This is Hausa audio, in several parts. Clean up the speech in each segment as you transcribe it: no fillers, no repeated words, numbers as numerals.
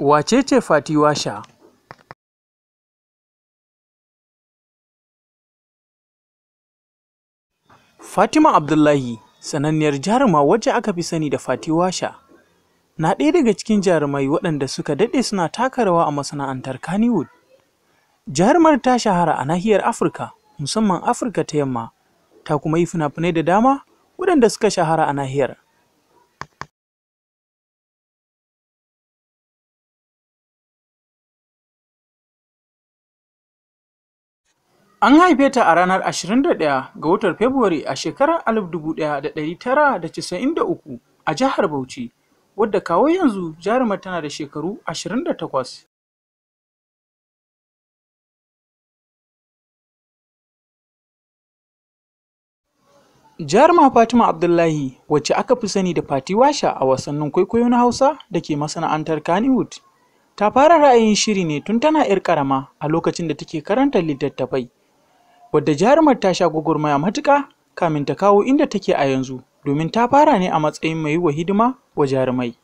Wace ce Fati Washa? Fatima Abdullahi, sananniyar jaruma wacce aka fi sani da Fati Washa, na ɗaya daga cikin jarumai waɗanda suka daɗe suna taka rawa a masana'antar Kannywood. Jarumar ta shahara a nahiyar Afirka, musamman Afirka ta Yamma, ta kuma yi fina-finai da dama waɗanda suka shahara a nahiyar. An haife ta a ranar 21 ga watan Fabrairu a shekarar 1993 a jihar Bauchi, wadda kawo yanzu jarumar tana da shekaru 28. Jaruma Fatima Abdullahi, wacce aka fi sani da Fati Washa a wasannin kwaikwayo na Hausa da ke masana'antar Kannywood, ta fara ra'ayin shiri ne tun tana 'yar ƙarama a lokacin da take karanta littattafai. Wadda jarumar ta sha gwagwarmaya matuƙa kamin ta kawo inda take a yanzu, domin ta fara ne a matsayin mai yi wa hidima wa jarumai.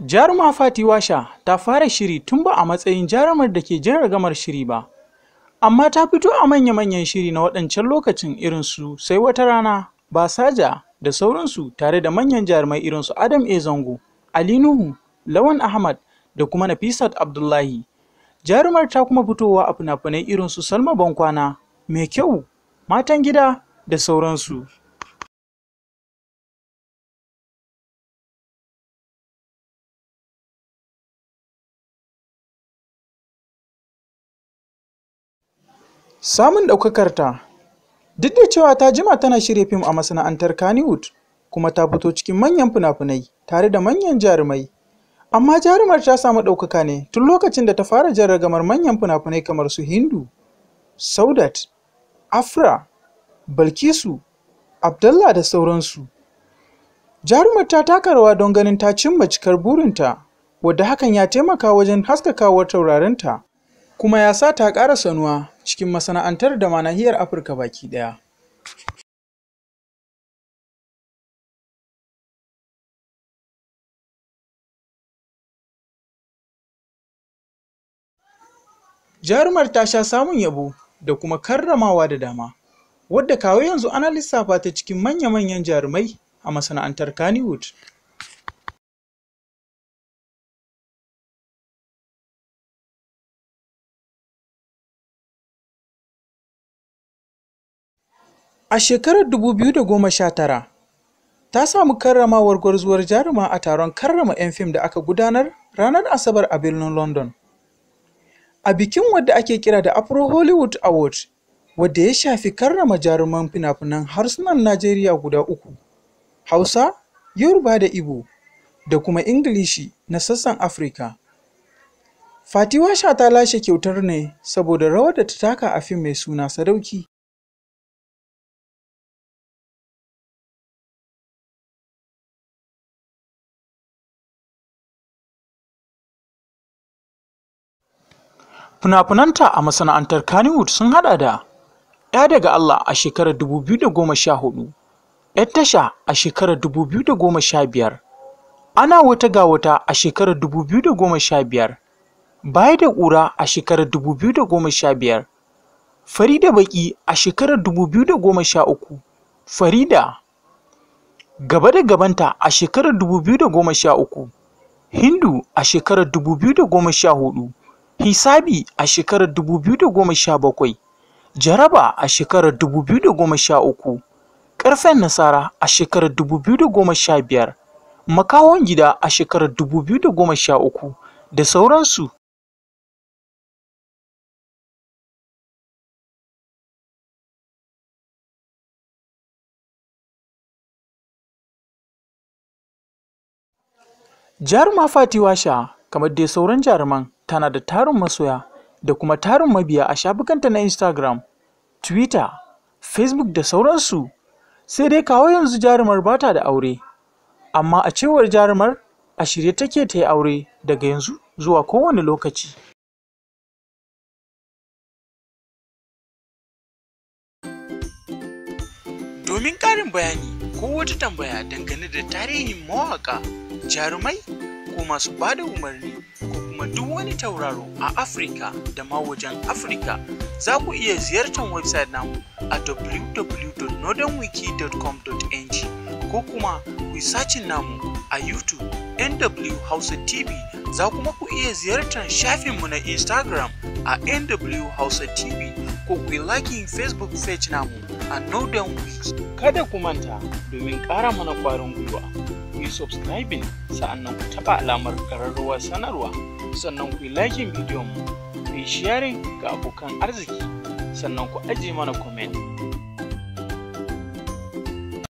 Jaruma Fati Washa ta fara shiri tun ba a matsayin jarumar da ke jan ragamar shiri ba, amma ta fito a manya-manyan shiri na waɗancan lokacin irin su Sai Wata Rana, Basaja da sauransu tare da manyan jarumai irin su Adam A. Zango, Ali Nuhu, Lawan Ahmad da kuma Nafisat Abdullahi. Jarumar ta kuma fitowa a fina-finai irin su Salma Bankwana, Mai Kyau, Matan Gida da sauransu. Samun ɗaukakarta. Duk da cewa ta jima tana shirya fim a masana'antar Kannywood, kuma ta fito cikin manyan fina-finai tare da manyan jarumai, amma jarumar ta samu ɗaukaka ne tun lokacin da ta fara jan ragamar manyan fina-finai kamar su Hindu, Saudat, Afra, Balkisu, Abdallah da sauransu. Jarumar ta taka rawa don ganin ta cimma cikar burinta, wadda hakan ya taimaka wajen haskakawar taurarinta, kuma ya sa ta ƙara sanuwa cikin masana'antar da ma nahiyar Afirka baki ɗaya. Jarumar ta sha samun yabo da kuma karramawa da dama, wadda kawo yanzu ana lissafa ta cikin manya-manyan jarumai a masana'antar Kannywood. A shekarar 2019, ta samu karramawar gwarzuwar jaruma a taron karrama 'yan fim da aka gudanar ranar Asabar a birnin London. A bikin wadda ake kira da Afro Hollywood Award, wadda ya shafi karrama jaruman fina-finan harsunan Najeriya guda uku, Hausa, Yoruba da Igbo, da kuma Ingilishi na sassan Afirka. Fati Washa ta lashe kyautar ne saboda rawar da ta taka a fim mai suna Sadauki. Fina-finanta a masana'antar Kannywood sun haɗa da ‘Ya Daga Allah a shekarar 2014, ‘Yar Tasha a shekarar 2015, Ana Wata Ga Wata a shekarar 2015, Baya da Ƙura a shekarar 2015, Fari da Baƙi a shekarar 2013, Farida, Gaba da Gabanta a shekarar 2013, Hindu a shekarar 2014, Hisabi a shekarar 2017, Jaraba a shekarar 2013, Ƙarfen Nasara a shekarar 2015, Makahon Gida a shekarar 2013 da sauransu. Jaruma Fati Washa, kamar dai sauran jaruman, tana da tarin masoya da kuma tarin mabiya a shafukanta na Instagram, Twitter, Facebook da sauransu. Sai dai kawo yanzu jarumar ba ta da aure, amma a cewar jarumar a shirye take ta yi aure daga yanzu zuwa kowane lokaci. Domin ƙarin bayani ko wata tambaya dangane da tarihin mawaƙa, jarumai ko masu ba da umarni ko kuma duk wani tauraro a Afirka da ma wajen Afirka, za ku iya ziyartar website namu a www.northernwiki.com.ng ko kuma ku yi searching namu a YouTube NW Hausa TV. Za kuma ku iya ziyartar shafinmu na Instagram a NW Hausa TV ko ku yi liking Facebook page namu a Northern Wiki. Kada ku manta, domin ƙara mana ƙwarin gwiwa, ku yi subscribing, sa'annan ku taɓa alamar ƙararrawar sanarwa, sannan ku yi liking bidiyon mu, ku yi sharing ga abokan arziki, sannan ku ajiye mana comment.